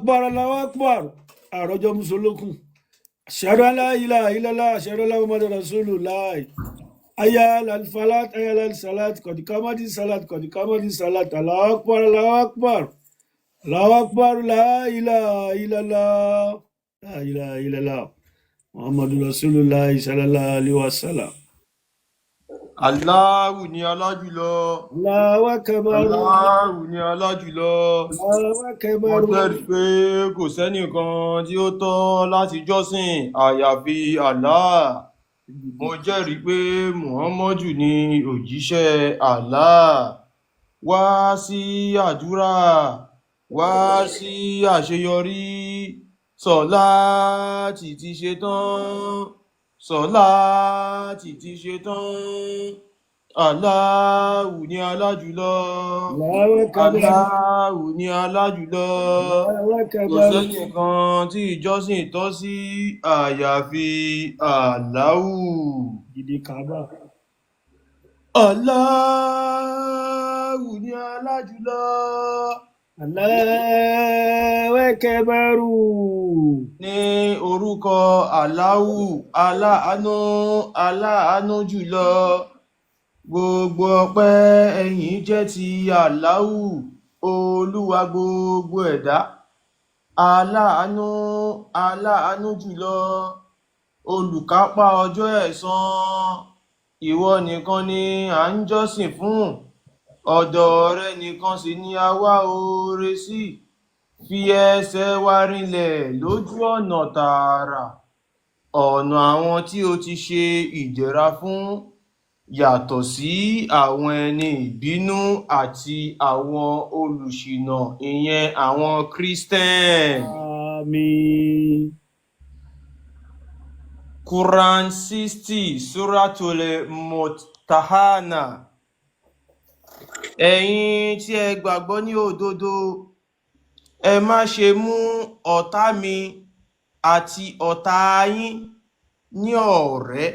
Akbar, Allahu akbar. Àròjọ musolókun. Ashhadu an la ilaha illallah, ashhadu anna Muhammadan rasulullah. Hayya alal falat, hayya alal salat, qad qamati salat, qad qamati salat. Allahu akbar, Allahu akbar. Allahu akbar, la ilaha illallah. La ilaha illallah. Muhammadu rasulullah sallallahu alaihi wasallam. Allahu ni alájùlọ. Allahu akbar. Allahu ni alájùlọ. Allahu Mo akbar. jẹ́rìí pé kò sẹ́nìkan tí ó tọ́ láti jọ́sìn àyàfi Allah. Mo jẹ́rìí pé Muhammadu ni òjíṣẹ́ Allah. Wá sí àdúrà, wá sí àṣeyọrí. Sọ̀láàtì ti ṣe tán. Sọ̀láàtì ti ṣe tán. Allahu ni alájùlọ. Allahu akbar. Allahu ni alájùlọ. Allahu Kò akbar. sẹ́nìkan tí ìjọsìn tọ́ sí àyàfi Allahu. Gidi Kaaba. Allahu ni alájùlọ. Allahu akbar. Ní orúkọ Allahu, aláàánú, aláàánú jùlọ. Gbogbo ọpẹ́ ẹ̀yìn jẹ́ ti Allahu, Olúwa gbogbo ẹ̀dá. Aláàánú, aláàánú jùlọ, olùkápá ọjọ́ ẹ̀san. Ìwọ nìkan ni à ń jọ́sìn fún, ọ̀dọ̀ rẹ nìkan sì ni a wá oore sí. Fi ẹsẹ̀ wa rinlẹ̀ lójú ọ̀nà tààrà, ọ̀nà àwọn tí o ti ṣe ìdẹ̀ra fún, yàtọ̀ sí àwọn ẹni ìbínú àti àwọn olùṣìnà, ìyẹn àwọn Christian. Àmín. Quran 60, Suratul Mumtahana. Ẹ̀yin tí ẹ gbàgbọ́ ní òdodo, ẹ má ṣe mú ọ̀tá mi àti ọ̀tá yín ní ọ̀rẹ́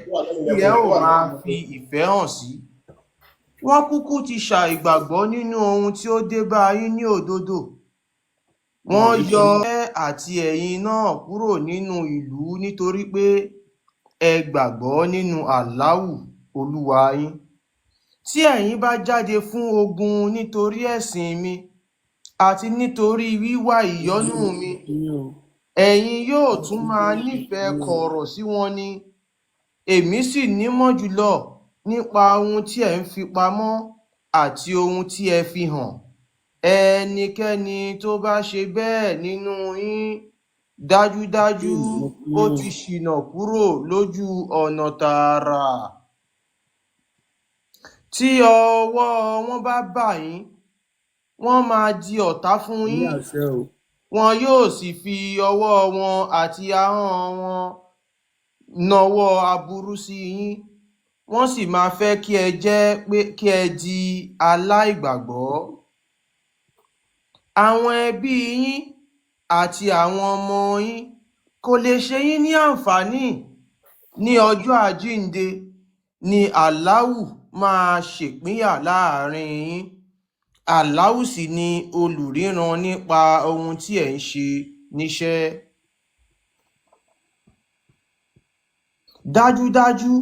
tí ẹ ó máa fi ìfẹ́ hàn sí. Wọ́n kúkú ti ṣàìgbàgbọ́ nínú ohun tí ó dé bá yín ní òdodo. Wọ́n yọ ẹ́ àti ẹ̀yin náà kúrò nínú ìlú nítorí pé ẹ gbàgbọ́ nínú Allahu Olúwa yín. Tí ẹ̀yin bá jáde fún ogun nítorí ẹ̀sìn mi àti nítorí wíwá ìyọ́nú mi, ẹ̀yin yóò tún máa nífẹ̀ẹ́ kọ̀rọ̀ sí wọn ni. Èmi sì nímọ̀ jùlọ nípa ohun tí ẹ̀ ń fi pamọ́ àti ohun tí ẹ fi hàn. Ẹnikẹ́ni tó bá ṣe bẹ́ẹ̀ nínú yín, dájúdájú ó ti ṣìnà kúrò lójú ọ̀nà tààrà. Tí ọwọ́ wọn bá bà yín, wọ́n máa di ọ̀tá fún Ní yín, àṣẹ o. wọn yóò sì fi ọwọ́ wọn àti ahọ́n wọn nawọ́ aburú sí yín, wọ́n sì máa fẹ́ kí ẹ jẹ́ pé kí ẹ di aláìgbàgbọ́. Àwọn ẹbí yín àti àwọn ọmọ yín kò lè ṣe yín ní àǹfààní ní ọjọ́ àjíǹde ní Allahu máa ṣèpínyà láàrin yín. Allahu sì ni olùríran nípa ohun tí ẹ̀ ń ṣe níṣẹ́. Dájúdájú,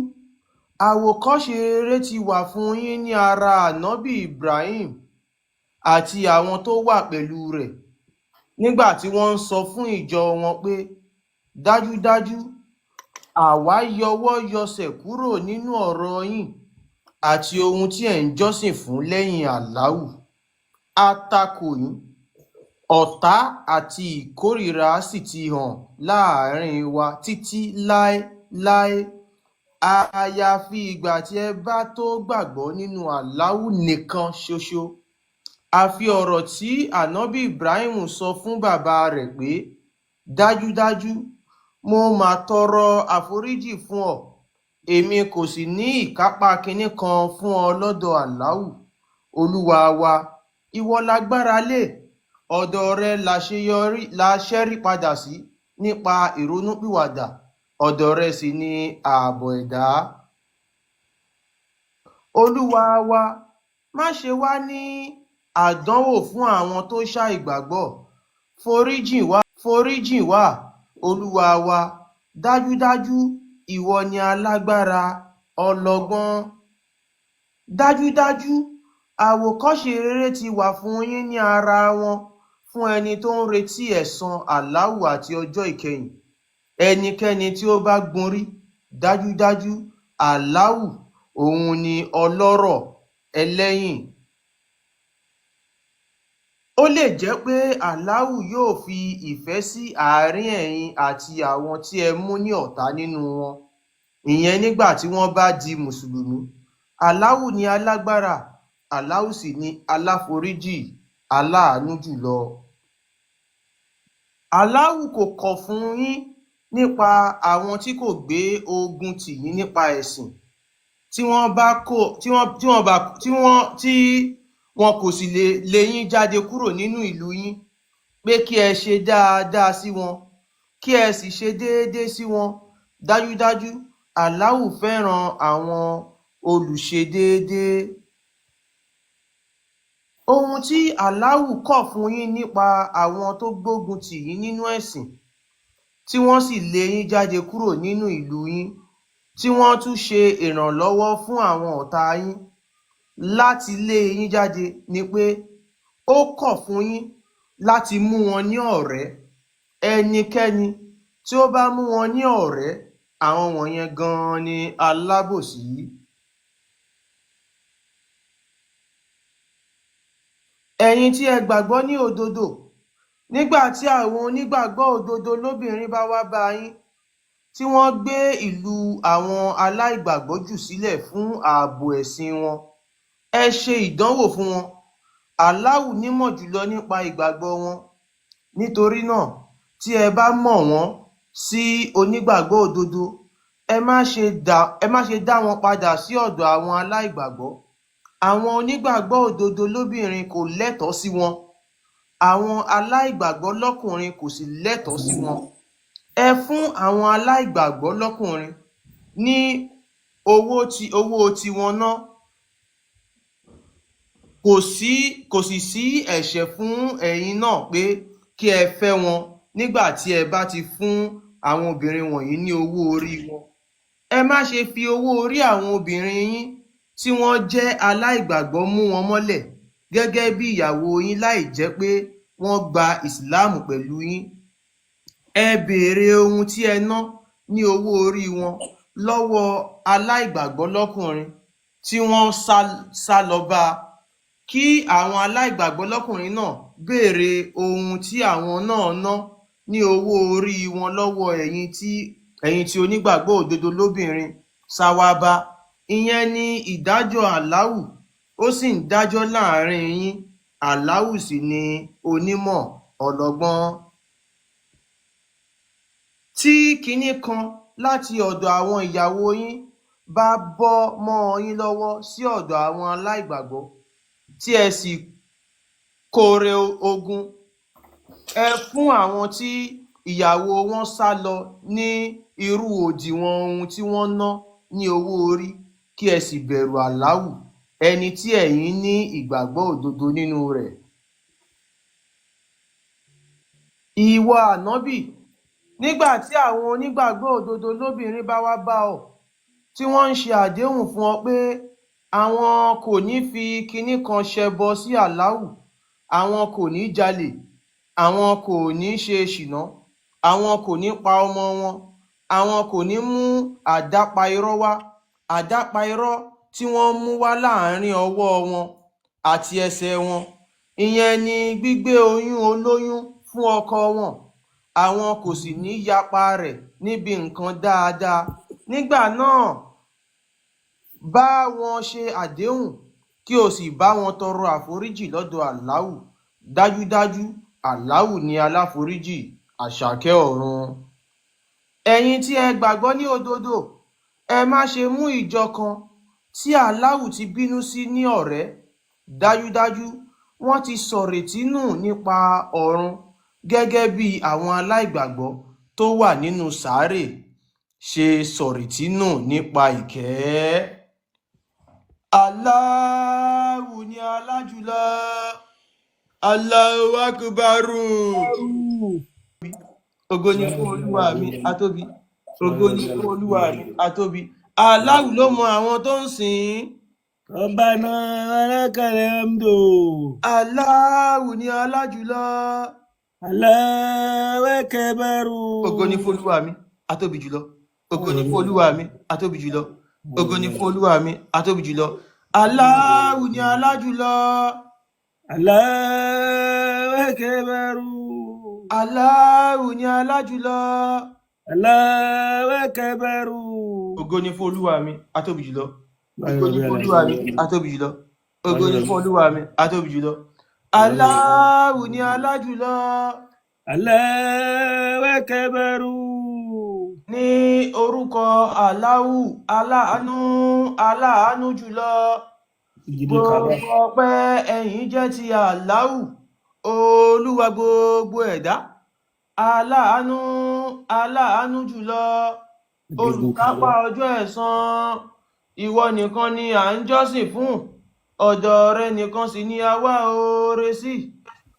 àwòkọ́ṣe rere ti wà fún yín ní ara Ànábì Ibrahim àti àwọn tó wà pẹ̀lú rẹ̀ nígbà tí wọ́n ń sọ fún ìjọ wọn pé, dájúdájú, àwa yọwọ́ yọsẹ̀ kúrò nínú ọ̀rọ̀ yín àti ohun tí ẹ̀ ń jọ́sìn fún lẹ́yìn Allahu. A takò yín, ọ̀tá àti ìkórìíra sì ti hàn láàrin wa títí láéláé, àyàfi ìgbà tí ẹ bá tó gbàgbọ́ nínú Allahu nìkan ṣoṣo. Àfi ọ̀rọ̀ tí Ànábì Ibrahim sọ fún bàbá rẹ̀ pé, dájúdájú, mo mà tọrọ àforíjì fún ọ, èmi kò sì ní ìkápá kinní kan fún ọ lọ́dọ̀ Allahu, Olúwa wa, ìwọ lágbára lé, ọ̀dọ̀ rẹ la ṣẹ́rí padà sí nípa ìrònúpìwàdà, ọ̀dọ̀ rẹ sì ni ààbọ̀ ẹ̀dá. Olúwa wa, má ṣe wá ní àdánwò fún àwọn tó ṣàìgbàgbọ́. Foríjìn wá, foríjìn wá, Olúwa wa, dájúdájú ìwọ ni alágbára, ọlọgbọn. Dájúdájú àwòkọ́ṣe rere ti wà fún yín ní ara wọn fún ẹni tó ń retí ẹ̀san Aláwù àti ọjọ́ ìkẹyìn. Ẹnikẹ́ni tí ó bá gúnrí, dájúdájú Aláwù òun ni ọlọ́rọ̀ ẹlẹ́yìn. Ó lè jẹ́ pé Aláwù yóò fi ìfẹ́ sí àárín ẹ̀yin àti àwọn tí ẹ mú ní ọ̀tá nínú wọn, ìyẹn nígbà tí wọ́n bá di mùsùlùmí. Aláwù ní alágbára, Aláwù sì ní aláforíjì, aláàánú jùlọ. Aláwù kò kọ̀ fún yín nípa àwọn tí kò gbé ogun tì yín nípa ẹ̀sìn, tí wọ́n bá kò tí wọ́n tí wọ́n bá tí wọ́n tí wọn kò sì lè lé yín jáde kúrò nínú ìlú yín, pé kí ẹ ṣe dáadáa sí wọn, kí ẹ sì ṣe déédé sí wọn. Dájúdájú Aláwù fẹ́ràn àwọn olùṣedéédé. Ohun tí Aláwù kọ̀ fún yín nípa àwọn tó gbógun tì yín nínú ẹ̀sìn, tí wọ́n sì lé yín jáde kúrò nínú ìlú yín, tí wọ́n tún ṣe ìrànlọ́wọ́ fún àwọn ọ̀tá yín láti lé yín jáde, ni pé ó kọ̀ fún yín láti mú wọn ní ọ̀rẹ́. Ẹnikẹ́ni tí ó bá mú wọn ní ọ̀rẹ́, àwọn wọ̀nyẹn gan-an ni alábòsí. Ẹ̀yin tí ẹ gbàgbọ́ ní òdodo, nígbà tí àwọn onígbàgbọ́ òdodo lóbìnrin bá wá bá yín, tí wọ́n gbé ìlú àwọn aláìgbàgbọ́ jù sílẹ̀ fún ààbò ẹ̀sìn wọn, ẹ ṣe ìdánwò fún wọn. Aláwù nímọ̀ jùlọ nípa ìgbàgbọ́ wọn. Nítorí náà, tí ẹ bá mọ̀ wọ́n sí onígbàgbọ́ òdodo, ẹ má ṣe dá wọn padà sí ọ̀dọ̀ àwọn aláìgbàgbọ́. Àwọn onígbàgbọ́ òdodo lóbìnrin kò lẹ́tọ̀ọ́ sí wọn, àwọn aláìgbàgbọ́ lọ́kùnrin kò sì lẹ́tọ̀ọ́ sí wọn. Ẹ fún àwọn aláìgbàgbọ́ lọ́kùnrin ní owó tiwọn ná, kò sì sí ẹ̀ṣẹ̀ fún ẹ̀yin náà pé kí ẹ fẹ́ wọn nígbà tí ẹ bá ti fún àwọn obìnrin wọ̀nyí ní owó orí wọn. Ẹ má ṣe fi owó orí àwọn obìnrin yín tí wọ́n jẹ́ aláìgbàgbọ́ mú wọn mọ́lẹ̀ gẹ́gẹ́ bí ìyàwó yín láì jẹ́ pé wọ́n gba ìsìláàmù pẹ̀lú yín. Ẹ béèrè ohun tí ẹ ná ní owó orí wọn lọ́wọ́ aláìgbàgbọ́ lọ́kùnrin tí wọ́n sá lọ bá, kí àwọn aláìgbàgbọ́ lọ́kùnrin náà béèrè ohun tí àwọn náà ná ní owó orí wọn lọ́wọ́ ẹ̀yin tí onígbàgbọ́ òdodo lóbìnrin sá wá bá. Ìyẹn ni ìdájọ́ Aláwù, ó sì ń dájọ́ láàrin yín. Aláwù sì ni onímọ̀ ọlọ́gbọ́n. Tí kinní kan láti ọ̀dọ̀ àwọn ìyàwó yín bá bọ́ mọ́ yín lọ́wọ́ sí ọ̀dọ̀ àwọn aláìgbàgbọ́, tí ẹ sì kóre ogun, ẹ fún àwọn tí ìyàwó wọn sá lọ ní irú òdiwọ̀n ohun tí wọ́n ná ní owó orí, kí ẹ sì bẹ̀rù Aláwù, ẹni tí ẹ̀yin ní ìgbàgbọ́ òdodo nínú rẹ̀. Ìwọ Ànábì, nígbà tí àwọn onígbàgbọ́ òdodo lóbìnrin bá wá bá ọ, tí wọ́n ń ṣe àdéhùn fún ọ pé àwọn kò ní fi kinní kan ṣẹbọ sí Aláwù, àwọn kò ní jalè, àwọn kò ní ṣe ṣìnà, àwọn kò ní pa ọmọ wọn, àwọn kò ní mú àdápa irọ́ wá, àdápa irọ́ tí wọ́n mú wá láàrin ọwọ́ wọn àti ẹsẹ̀ wọn, ìyẹn ni gbígbé oyún olóyún fún ọkọ wọn, àwọn kò sì ní yapa rẹ̀ níbi nǹkan dáadáa. Nígbà náà bá wọn ṣe àdéhùn, kí o sì bá wọn tọrọ àforíjì lọ́dọ̀ Aláwù. Dájúdájú Aláwù ni aláforíjì, àṣàkẹ́ ọ̀run. Ẹ̀yin tí ẹ gbàgbọ́ ní òdodo, ẹ má ṣe mú ìjọ kan tí Aláwù ti bínú sí ní ọ̀rẹ́. Dájúdájú wọ́n ti sọ̀rètí nù nípa ọ̀run gẹ́gẹ́ bí àwọn aláìgbàgbọ́ tó wà nínú sàárè ṣe sọ̀rètí nù nípa ìkẹ́. Aláwù ni alájùlọ, Allahu akbaru. Ògo ni fún Olúwa mi, atóbi. Ògo ni fún Olúwa mi, atóbi. Allahu ló mọ àwọn tó ń sìn ín. Rabbana walakal hamdu. Allahu ni alájùlọ. Allahu akbar. Ògo ni fún Olúwa mi, atóbi jùlọ. Ògo ni fún Olúwa mi, atóbi jùlọ. Ògo ni fún Olúwa mi, atóbi jùlọ. Allahu ni alájùlọ. Allahu akbar. Allahu ni alájùlọ. Allahu akbar. Ògo ni fún Olúwa mi, atóbi jùlọ. Ògo ni fún Olúwa mi, atóbi jùlọ. Ògo ni fún Olúwa mi, atóbi jùlọ. Allahu ni alájùlọ. Allahu akbar. Ní orúkọ Allahu, aláàánú, aláàánú jùlọ. Ìjìdí Kaaba. Gbogbo ọpẹ́ ẹ̀yìn jẹ́ ti Allahu, Olúwa gbogbo ẹ̀dá. Aláàánú, aláàánú jùlọ. Ìjìdí Olùkápá Kaaba. ọjọ́ ẹ̀san. Ìwọ nìkan ni à ń jọ́sìn fún. Ọ̀dọ̀ rẹ nìkan sì ni a wá oore sí.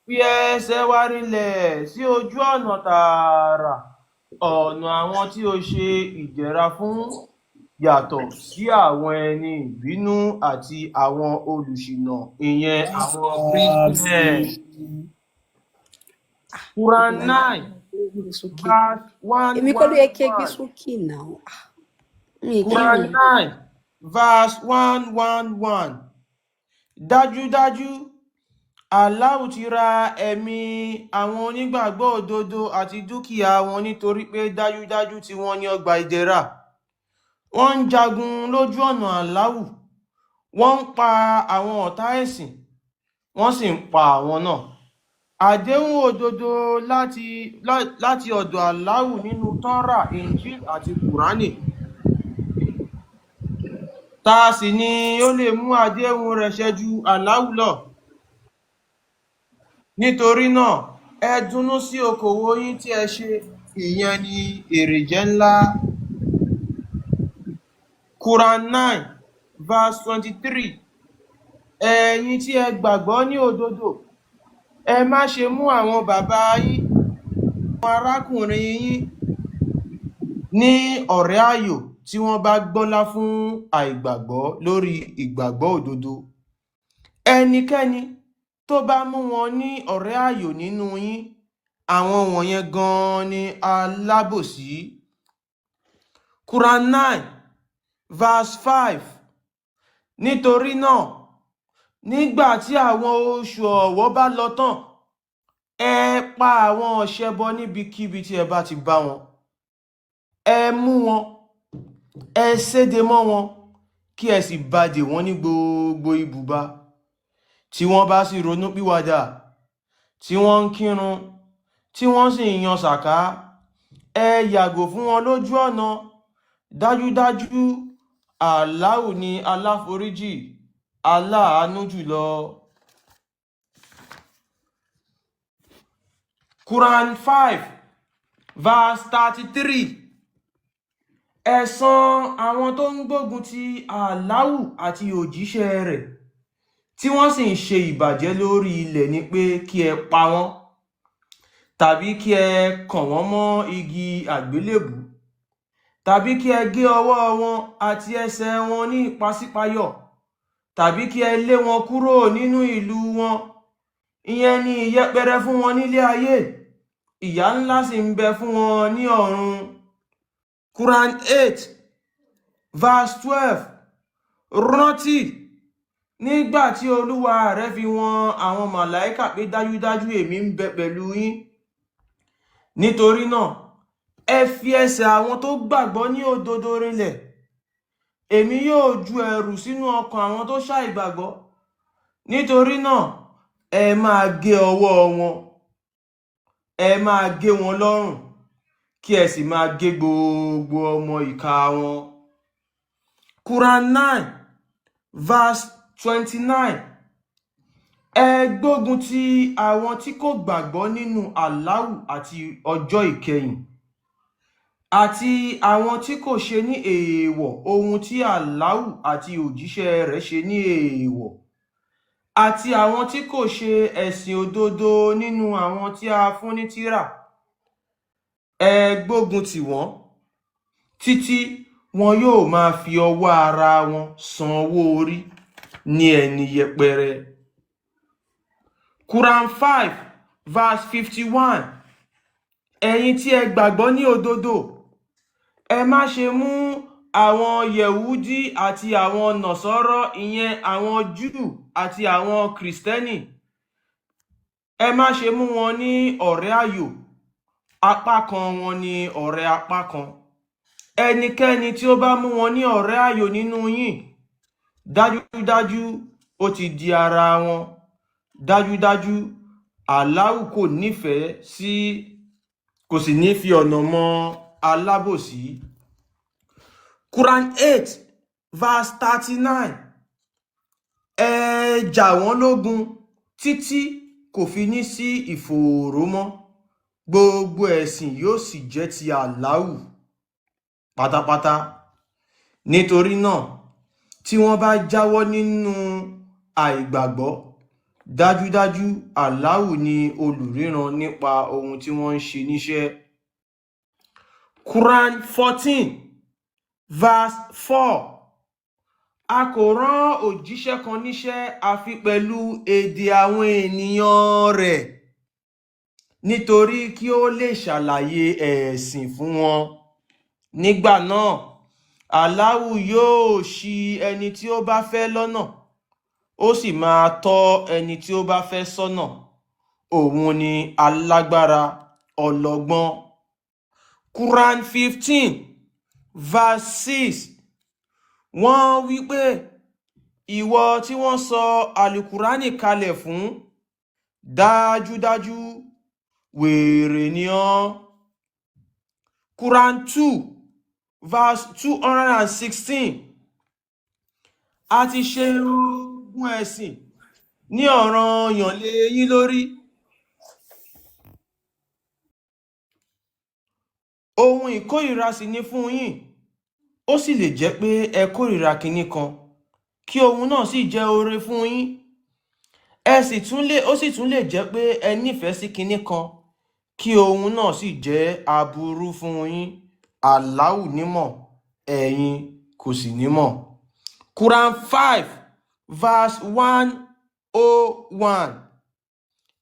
Fi ẹsẹ̀ wa rinlẹ̀ sí ojú ọ̀nà tààrà. Ọ̀nà àwọn tí o ṣe ìdẹ̀ra fún yàtọ̀ sí àwọn ẹni ìbínú àti àwọn olùṣìnà, ìyẹn àwọn Christian. Quran 9 Gbé sókè. verse one Èmi kọ́ ló one yẹ kí ẹ gbé one. sókè náà. Ah, mi ì Quran kírun. 9 verse 111. Dájúdájú, Allahu ti ra ẹ̀mí àwọn onígbàgbọ́ òdodo àti dúkìá wọn nítorí pé dájúdájú tí wọ́n ní ọgbà ìdẹ̀ra. Wọ́n ń jagun lójú ọ̀nà Allahu, wọ́n ń pa àwọn ọ̀tá ẹ̀sìn, wọ́n sì ń pa àwọn náà. Àdéhùn òdodo láti ọ̀dọ̀ Allahu nínú Tọ́rà, Injil àti Kùránì. Ta sì ni ó lè mú àdéhùn rẹ̀ ṣẹ ju Allahu lọ? Nítorí náà, ẹ dunnú sí okòwò yín tí ẹ ṣe, ìyẹn ni èrèjẹ ńlá. Quran 9 verse 23. Ẹ̀yin tí ẹ gbàgbọ́ ní òdodo, ẹ má ṣe mú àwọn bàbá yín, àwọn arákùnrin yín ní ọ̀rẹ́ ààyò tí wọ́n bá gbọ́lá fún àìgbàgbọ́ lórí ìgbàgbọ́ òdodo. Ẹnikẹ́ni tó bá mú wọn ní ọ̀rẹ́ ààyò nínú yín, àwọn wọ̀nyẹn gan-an ni alábòsí. Quran 9 verse 5. Nítorí náà, nígbà tí àwọn oṣù ọ̀wọ̀ bá lọ tán, ẹ pa àwọn ọ̀ṣẹbọ níbikíbi tí ẹ bá ti bá wọn. Ẹ mú wọn, ẹ séde mọ́ wọn, kí ẹ sì ba dè wọ́n ní gbogbo ibùba. Tí wọ́n bá sì ronúpìwàdà, tí wọ́n ń kírun, tí wọ́n sì ń yan sàká, ẹ yàgò fún wọn lójú ọ̀nà. Dájúdájú, Allahu ni aláforíjì, aláàánú jùlọ. Quran 5 verse 33. Ẹ̀san àwọn tó ń gbógun ti Allahu àti òjíṣẹ́ rẹ̀, tí wọ́n sì ń ṣe ìbàjẹ́ lórí ilẹ̀ ni pé kí ẹ pa wọ́n, tàbí kí ẹ kàn wọ́n mọ́ igi àgbélébùú, tàbí kí ẹ gé ọwọ́ wọn àti ẹsẹ̀ wọn ní ìpàsípayọ̀, tàbí kí ẹ lé wọn kúrò nínú ìlú wọn. Ìyẹn ni ìyẹpẹrẹ fún wọn nílé ayé, ìyà ńlá sì ń bẹ fún wọn ní ọ̀run. Quran 8 verse 12. Rántí nígbà tí Olúwa rẹ fi wọn àwọn màláíkà pé dájúdájú èmi ń bẹ pẹ̀lú yín. Nítorí náà, ẹ fi ẹsẹ̀ àwọn tó gbàgbọ́ ní òdodo rinlẹ̀. Èmi yóò ju ẹ̀rù sínú ọkàn àwọn tó ṣàìgbàgbọ́. Nítorí náà, ẹ máa gé ọwọ́ wọn, ẹ máa gé wọn lọ́rùn, kí ẹ sì máa gé gbogbo ọmọ ìka wọn. Quran 9 verse 29. Ẹ gbógun ti àwọn tí kò gbàgbọ́ nínú Allahu àti ọjọ́ ìkẹyìn, àti àwọn tí kò ṣe ní èèwọ̀ ohun tí Allahu àti òjíṣẹ́ rẹ̀ ṣe ní èèwọ̀, Àti àwọn tí kò ṣe ẹ̀sìn òdodo nínú àwọn tí a fún ní tírà, ẹ gbógun tì wọ́n títí wọn yóò máa fi ọwọ́ ara wọn san owó orí ní ẹni yẹpẹrẹ. Quran 5 verse 51. Ẹ̀yin tí ẹ gbàgbọ́ ní òdodo, ẹ má ṣe mú àwọn Yẹ̀wúdí àti àwọn Nọ̀sọ́rọ́, ìyẹn àwọn Júù àti àwọn Kìrìsìtẹ́nì, ẹ má ṣe mú wọn ní ọ̀rẹ́ ààyò. Apá kan wọn ní ọ̀rẹ́ apá kan. Ẹnikẹ́ni tí ó bá mú wọn ní ọ̀rẹ́ ààyò nínú yín, dájúdájú ó ti di ara wọn. Dájúdájú Aláhù kò nífẹ̀ẹ́ sí, kò sì ní fi ọ̀nà mọ alábòsí. Quran 8 verse 39. Ẹ jà wọ́n lógun títí kò fi ní sí ìfòòró mọ́, gbogbo ẹ̀sìn yóò sì jẹ́ ti Aláhù pátápátá. Nítorí náà, tí wọ́n bá jáwọ́ nínú àìgbàgbọ́, dájúdájú Aláhù ni olùríran nípa ohun tí wọ́n ń ṣe níṣẹ́. Quran 14 verse 4. A kò rán òjíṣẹ́ kan níṣẹ́ àfi pẹ̀lú èdè àwọn ènìyàn rẹ̀, nítorí kí ó lè ṣàlàyé ẹ̀sìn fún wọn. Nígbà náà, Aláhù yóò ṣì ẹni tí ó bá fẹ́ lọ́nà, ó sì máa tọ́ ẹni tí ó bá fẹ́ sọ́nà. Òun ni alágbára, ọlọ́gbọ́n. Quran 15 verse 6. Wọ́n wí pé, ìwọ tí wọ́n sọ Àlùkùránì kalẹ̀ fún, dájúdájú wèrè ni ọ́. Quran 2 verse 216. A ti ṣe ogun ẹ̀sìn ní ọ̀ranyàn lé yín lórí. Ohun ìkórìíra sì ni fún yín. Ó sì lè jẹ́ pé ẹ kórìíra kinní kan, kí ohun náà sì jẹ́ oore fún yín. Ẹ sì tún lè, ó sì tún lè jẹ́ pé ẹ nífẹ̀ẹ́ sí kinní kan, kí ohun náà sì jẹ́ aburú fún yín. Aláhù nímọ̀, ẹ̀yin kò sì nímọ̀. Quran 5 verse 101.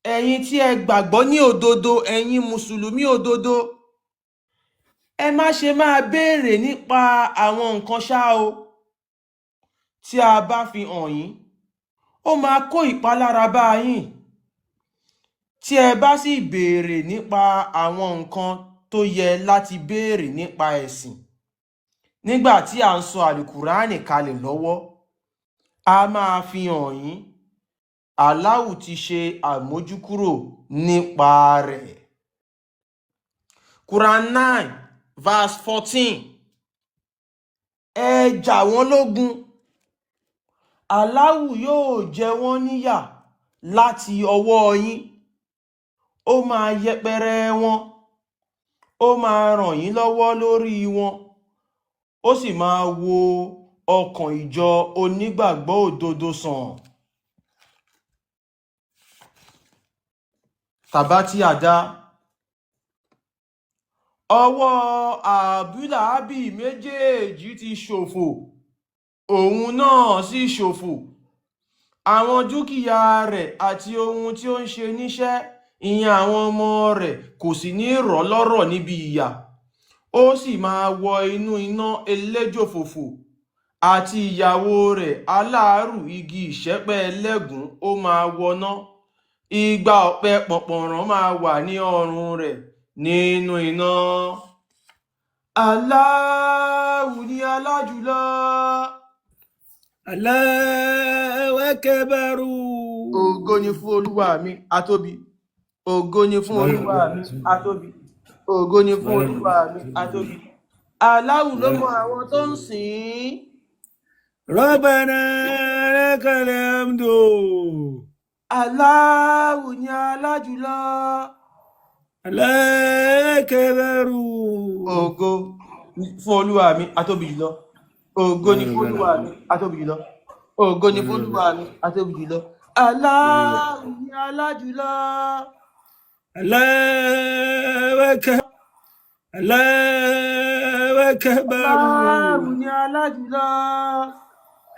Ẹ̀yin tí ẹ gbàgbọ́ ní òdodo, ẹ̀yin Mùsùlùmí òdodo, ẹ má ṣe máa béèrè nípa àwọn nǹkan ṣá o tí a bá fi hàn yín, ó máa kó ìpalára bá yín. Tí ẹ bá sì béèrè nípa àwọn nǹkan tó yẹ láti béèrè nípa ẹ̀sìn nígbà tí à ń sọ Àlùkùránì kalẹ̀ lọ́wọ́, a máa fi hàn yín. Aláhù ti ṣe àmójúkúrò nípa rẹ̀. Quran 9 verse 14. Ẹ jà wọ́n lógun, Aláhù yóò jẹ wọ́n níyà láti ọwọ́ yín, ó máa yẹpẹrẹ wọn, ó máa ràn yín lọ́wọ́ lórí wọn, ó sì máa wo ọkàn ìjọ onígbàgbọ́ òdodo sàn. Tàbátì àdá. Ọwọ́ Àbúlàábì méjèèjì ti ṣòfò, òun náà sì ṣòfò. Àwọn dúkìá rẹ̀ àti ohun tí ó ń ṣe níṣẹ́, ìyẹn àwọn ọmọ rẹ̀, kò sì ní rọ̀ ọ́ lọ́rọ̀ níbi ìyà. Ó sì máa wọ inú iná eléjòfòfò, àti ìyàwó rẹ̀ aláàárù igi ìṣẹ́pẹ́ ẹlẹ́gùn, ó máa wọná. Igba ọ̀pẹ pọ̀npọ̀nrán máa wà ní ọrùn rẹ̀ nínú iná. Aláhù ni alájùlọ. Allahu akbar. Ògo ni fún Olúwa mi, atóbi. Ògo ni fún Olúwa mi, atóbi. Ògo ni fún Olúwa mi, atóbi. Aláhù ló mọ àwọn tó ń sìn ín. Rabbana lakal hamdu. Aláhù ni alájùlọ. Allahu akbar. Ògo fún Olúwa mi, atóbi jùlọ. Ògo ni fún Olúwa mi, atóbi jùlọ. Ògo ni fún Olúwa mi, atóbi jùlọ. Allahu ni alájùlọ. Allahu akbar. Allahu akbar. Allahu ni alájùlọ.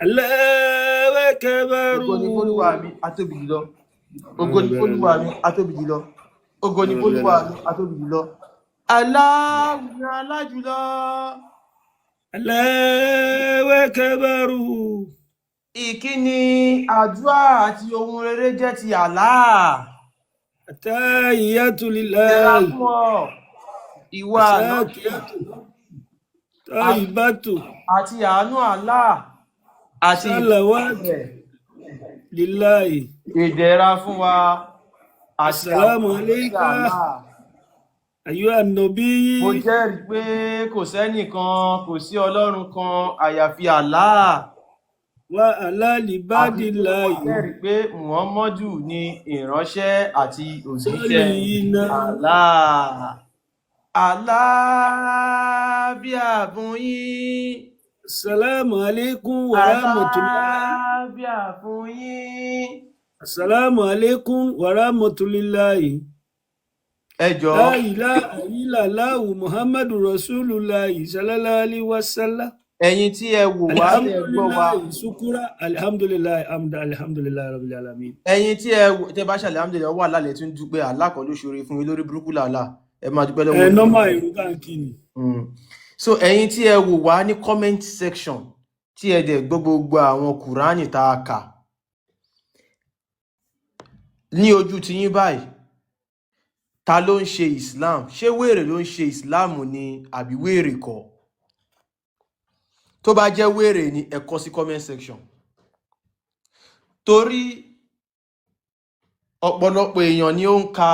Allahu akbar. Ògo ni f'Olúwa mi, atóbi jùlọ. Ògo ni f'Olúwa mi, atóbi jùlọ. Ògo ni f'Olúwa mi, atóbi jùlọ. Allahu ni alájùlọ. Allahu akbar. Ìkíni, àdúrà àti ohun rere jẹ́ ti Allah. Attahiyatu Ìdẹ̀ra lillahi. fún ọ, ìwọ Ànábì Asakiyatu. Tayyibatu. àti àánú Allah àti ìbùkún Salawatu rẹ̀. lillahi. Ìdẹ̀ra fún wa àti àwọn Assalamu òjíṣẹ́ alayka. Allah. Ayyuhan Mo nabiyyi. jẹ́rìí pé kò sẹ́nìkan, kò sí Ọlọ́run kan àyàfi Allah. Wa ala Àti pé mo libadillahi. jẹ́rìí pé Muhammadu ni ìránṣẹ́ àti òjíṣẹ́ Salihina. Allah. Àlàáfíà fún yín. Assalamu alaikum wa rahmatullahi. Àlàáfíà fún yín. Assalamu alaikum wa rahmatullahi. Ẹ jọ̀ọ́, La ilaha illallahu Muhammadu Rasulullahi sallallahu alaihi wasallam. ẹ̀yin tí ẹ wò wá tẹ́ ẹ gbọ́ wa, Alhamdulillahi sukura alhamdulillahi amda alhamdulillahi rabbil alamin. ẹ̀yin tí ẹ wò tẹ́ bá ṣàlẹ̀ alhamdulillah wà lálẹ́ tún dúpẹ́ Allah kan ló ṣoore fún yín, lórí burúkú làálà. Ẹ máa dúpẹ́ lọ́wọ́ Ẹ Olúwa. Nọ́mà ìrú báńkì ni. So ẹ̀yin tí ẹ wò wá ní comment section, tí ẹ dẹ̀ gbọ́ gbogbo àwọn Kùránì tá a kà ní ojú tiyín báyìí, ta ló ń ṣe Islam? Ṣé wèrè ló ń ṣe Islam ni àbí wèrè kọ́? Tó bá jẹ́ wèrè ni, ẹ kọ sí comment section, torí ọ̀pọ̀lọpọ̀ èèyàn ni ó ń ka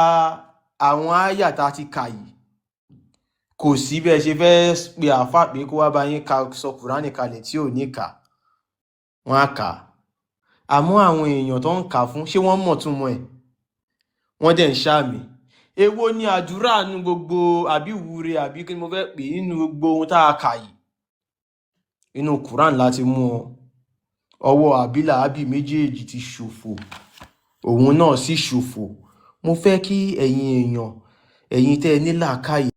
àwọn ááyà tá a ti kà yìí. Kò sí bẹ́ẹ̀ ṣe fẹ́ pe àáfàá pé kó wá bá yín ka sọ Kùránì kalẹ̀ tí ò ní kà, wọ́n á kà á. Àmọ́ àwọn èèyàn tó ń kà á fún, ṣé wọ́n mọ̀ túmọ̀ ẹ̀? Wọ́n dẹ̀ ń ṣàmì. Èwo ni àdúrà nínú gbogbo, àbí ìwúre, àbí kí ni mo fẹ́ pè é nínú gbogbo ohun tá a kà yìí? Inú Quran láti mú ọ. Ọwọ́ àbílà ábì méjèèjì ti ṣòfò, òun náà sì ṣòfò. Mo fẹ́ kí ẹ̀yin èèyàn, ẹ̀yin tẹ́ ẹ ní làákàyè.